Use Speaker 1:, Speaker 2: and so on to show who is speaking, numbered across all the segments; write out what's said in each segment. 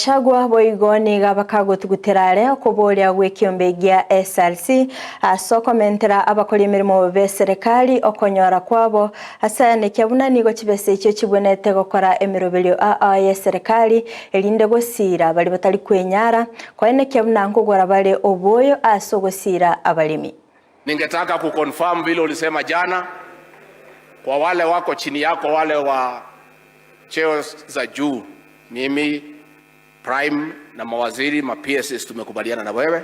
Speaker 1: Gachagua boigo niga bakagotugutera are okoboria gwekiombe gia SRC ase okomentera abakori emeremo be serikali okonyora kwabo ase buna nigo chibesa echio chibwenete gokora emiroberio aa ye serikali erinde gosira bari batari kwenyara koenekia buna nkogora bare oboyo ase ogosira abaremi.
Speaker 2: Ningetaka kuconfirm vile ulisema jana kwa wale wako chini yako, wale wa cheo za juu, mimi Prime na mawaziri ma PSs tumekubaliana na wewe.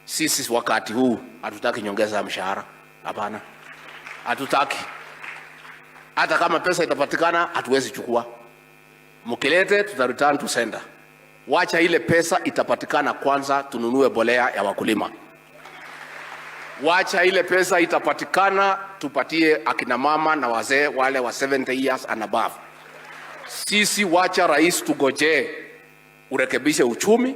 Speaker 2: Sisi wakati huu hatutaki nyongeza ya mshahara, hapana, hatutaki. Hata kama pesa itapatikana hatuwezi chukua, mkilete tuta return to sender. Wacha ile pesa itapatikana kwanza, tununue bolea ya wakulima. Wacha ile pesa itapatikana, tupatie akina mama na wazee wale wa 70 years and above. Sisi wacha rais, tugojee urekebishe uchumi,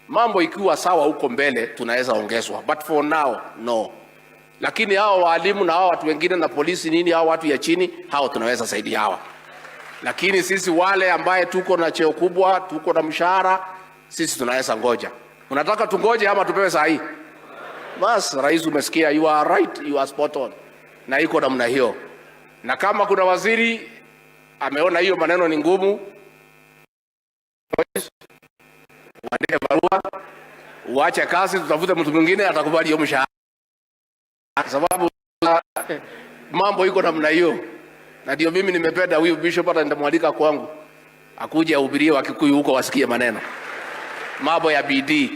Speaker 2: mambo ikiwa sawa huko mbele tunaweza ongezwa, but for now no. Lakini hao walimu na hao watu wengine na polisi nini, hao watu ya chini, hao tunaweza saidia hawa, lakini sisi wale ambaye tuko na cheo kubwa, tuko na mshahara, sisi tunaweza ngoja. Unataka tungoje ama tupewe saa hii? Bas, rais, umesikia, you are right, you are spot on, na iko namna hiyo. Na kama kuna waziri ameona hiyo maneno ni ngumu, uandike barua uache kazi, tutafute mtu mwingine atakubali hiyo mshahara, sababu mambo iko namna hiyo. Na ndio mimi nimependa huyu bishop, hata nitamwalika kwangu akuje ahubirie Wakikuyu huko wasikie maneno, mambo ya bidii.